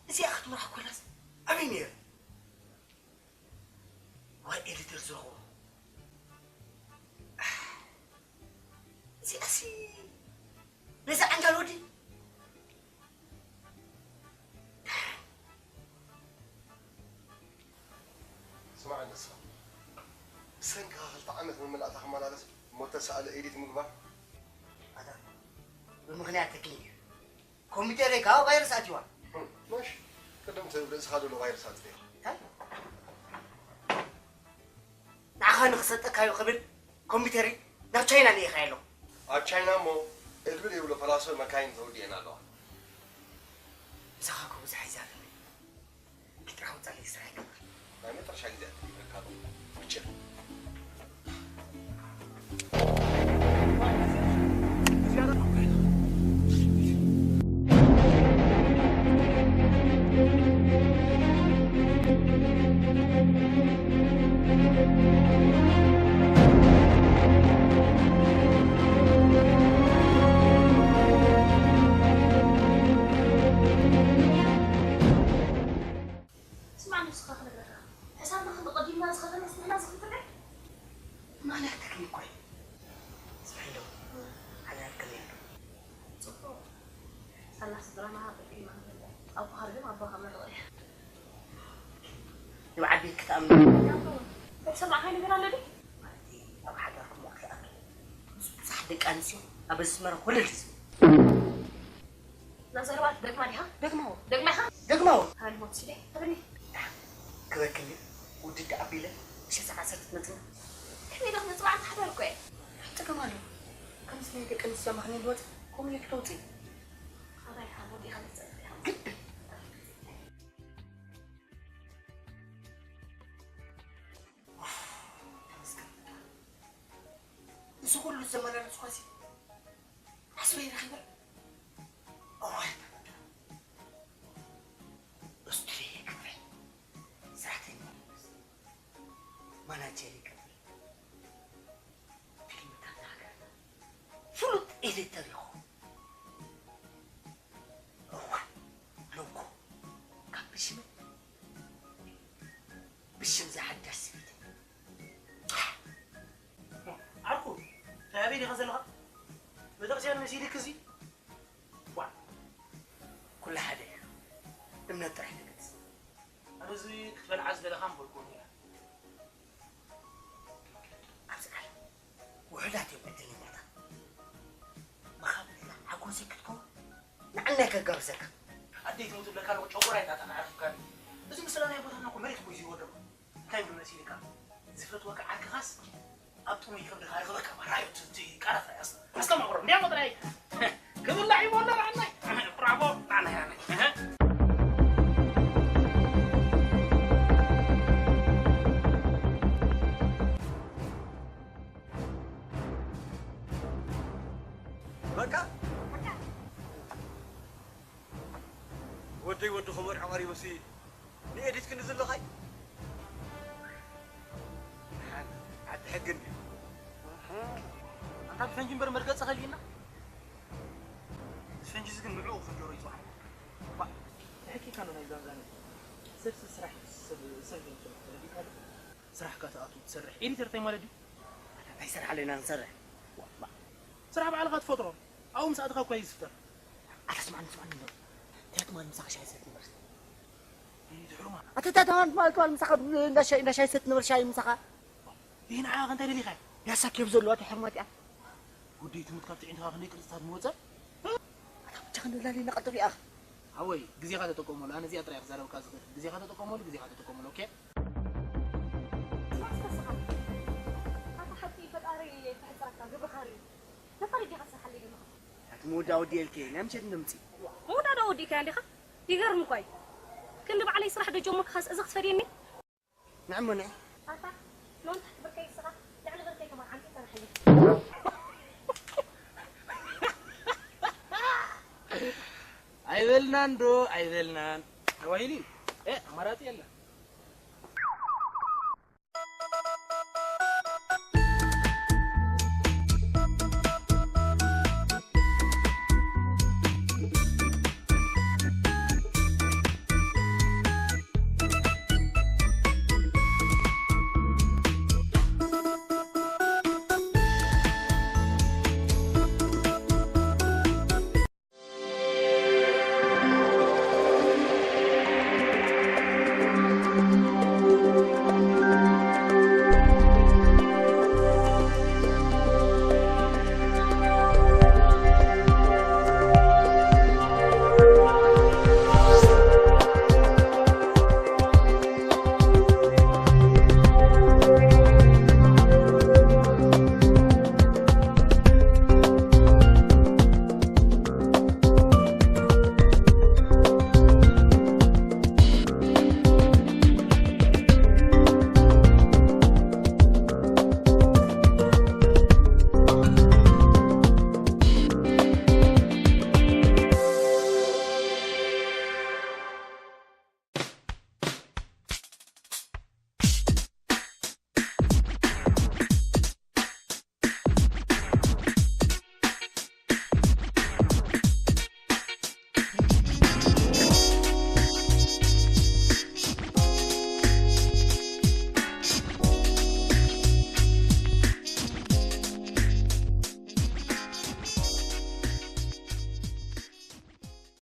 እዚኣ ክትምራሕ ኮላስ ኣበይ ነይረ? ዋይ ኤዲተር ዝረኽቦ። እዚኣሲ ነዚ ዓንጃል ወዲ። ስማዕ ንስኻ ብሰንክኻ ክልተ ዓመት መመላእታ ክመላለስ እሞ ተሳእለ ኤዲት ምግባር። ኣታ ብምኽንያት ተኪ ኮምፒተረይ ካብ ቫይረስ ኣትይዋ። መሽ ቅድም ትብል ርእስኻ ዘሎ ቫይረስ ኣጥፊእኻ። እንታይ? ንዓኻ ንኽሰጠካዮ ክብል ኮምፒተረይ ናብ ቻይና ልኢኻዮ ኣለኹ። ኣብ ቻይና እሞ እልቢ ዘይብሎ ፈላሶ መካይን ተወዲአን ኣለዋ። ምሳኻ እኮ ብዙሕ ኣይዛረብን። ኪድ ጥራሕ ውጻእ፣ ስራሕ ይገብር። ናይ መጨረሻ ግዜ ኣትሪፈካ ኣለኹ። ብችር። ስማዕ፣ ንስኻ ክነግረካ። ሕሳብና ክንዲ ቀዲምና ዝኸደና ንሕና ዝኽትርዕ። ማንያ ተክኒክ እኮ እዩ። ስምዒ ኣለዎ። ሓያል ቅኔ ኣለዎ። ጽቡቕ። ሳላ ስድራና ቀዲምና ክንፈልጥ። ኣቦኻ ግን ኣቦኻ መርቕ እዩ። ንብዓል ቤት ክትኣምኒ። ሰብ ሰማዕካይ ነገር ኣሎ ድዩ? ማለት ኣብ ሓዳርኩም ወቕቲ ይኣክል። ምስ ብዙሓት ደቂ ኣንስትዮ ኣብ ኣስመራ ኮለል ዝብል። ናዘርባት ደግማ ዲኻ? ደግማዎ። ደግማ ኢኻ? ደግማዎ። ሃኒ ሞት ሲደ፣ ተብኒ። ክበክኒ፣ ውድድ ኣቢለ፣ ሸሳ ዓሰርተ ትመጽና። ከመይ ኢለ ክመጽእ በዓል ሓዳር እኮ እየ። ጸገም ኣሎ። ከምዚ ናይ ደቂ ኣንስትዮ ማኽኒ ዝወጽእ፣ ከምኡ ኢለ ክተውጽእ። ኣባይ ሓቦ ዲኻ መጸእ? ግድን። ኡፍ፣ ተመስገን። እዚ ኩሉ ዘመላለስኳሲ ዓስበይ ረኺበ። እዋይ፣ ኡስትሪ ይክፈል፣ ሰራሕተኛ ይመስ፣ ማናጀር ይክፈል፣ ፊልምታት ሃገርና ፍሉጥ ኤዲተር ይኹን። እዋይ፣ ሎጎ ካብ ብሽመይ ብሽም እዛ ሓዳሽ ሰበይቲ። ዓርኩ፣ እንታይ ኣበይ ዲኻ ዘለኻ? ቤተክርስትያን መሲልክ እዚ? ዋ፣ ኩሉ ሓደ እዩ። እምነት ጥራሕ ተገድስ። ኣነ እዚ ክትበልዓ ዝደለኻ ምበልኩ ነይረ። ኣብዚ ዓለም ውሑዳት እዮም ዕድለኛታት። መኻብነትና ሓጎሰይ ክትከውን ንዓናይ ከጋብዘካ። ኣደይ ትሙት ብለካ ኣለኹ፣ ጨጉራይ እንዳጠናዕርኩካኒ። እዚ ምስላ ናይ ቦታና እኮ መሬት እኮ እዩ ዘይወደቑ። እንታይ ይብሉ መሲልካ? ዝፈትወካ ዓርክኻስ ኣብ ጥሙይ ከብድኻ ይረኽበካ። ራእዮት እቲ ቃላት ራእይ ኣስ-፣ ኣስተማቕሮ። እንዲያም ጥራይ ክብላዕ እዩ ወላ ንዓናይ። ብራቮ፣ ንዓናይ፣ ንዓናይ። እህ። በቃ? ወደይ ወዲ ኸመር ዐቐሪበሲ ንኤዲት ክንዲ ዘለኻይ? ዓዲ ሕጊ እንድዩ። ኣንታ ብፈንጂ እምበር መርገጺ ከሊእና። እዚ ፈንጂ እዚ ግን ንዕኡ ክፍንጀሮ ይጽዋዕ። ባ፣ ተሐኪካ ነው ናይ ዛንዛኒ። ሰብ ሰብ ስራሕ ሰብ ሰብ ይንጽር። ተረዲእካ ዶ? ስራሕካ ትኣትው ትሰርሕ። ኤዲተር እንታይ ማለት ድዩ? እንታይ ስራሕ ኣለና ክንሰርሕ? ዋ፣ ባ። ስራሕ ባዕልኻ ትፈጥሮ። ኣብኡ ምስ ኣተኻ እኳ እዩ ዝፍጠር። ኣታ ስማዕኒ፣ ስማዕኒ እምበር። እንታይ ትማል ምሳኻ ሻሂ ሰት ንበር? ይድሕሩ ማለት። ኣታ፣ ኣታ፣ ትማል፣ ትማል፣ ትማል ምሳኻ እንዳ ሻሂ፣ እንዳ ሻሂ ሰት ንበር ሻሂ ምሳኻ። ይህ ንዓኻ እንታይ ደሊኻ? ያሳክ የብዘሉ ኣታ ሕርማት እያ። ወደይ ትሙት ካብ ትዕይንትኻ ክንደይ ቅርጽታት ምወጸ? ኣታ ብቻ ክንደላሊ ነቐጥፍ እያ። ኣወይ፣ ግዜኻ ተጠቀመሉ። ኣነ እዚኣ ጥራይ ክዛረበካ ዝኽእል። ግዜኻ ተጠቀመሉ፣ ግዜኻ ተጠቀመሉ። ኦኬ? ስራሕ ተስኻ ኣታ ሓቂ ፈጣሪ ተሕፅረካ ግብርኻ ርኢ። ነፋሪት ዲኻ ትሰርሓለይ ዘለኻ? ኣቲ መወዳእ ወዲኤልኪ ናይ ምሸት ድምፂ። መወዳእታ ወዲእካያ እንዲኻ? ይገርም እኳ እዩ። ክንዲ ባዕለይ ስራሕ ዶ ጀመርኩኻስ እዚ ክትፈድየኒ? ንዕሞ ንዒ። ኣታ ሎን ታሕቲ ብርከይ ስኻ ልዕሊ ብርከይ ከማን ዓንፂ ተናሕየ። ኣይበልናን ዶ ኣይበልናን ተባሂሉ እዩ። እ ኣማራፂ የለን።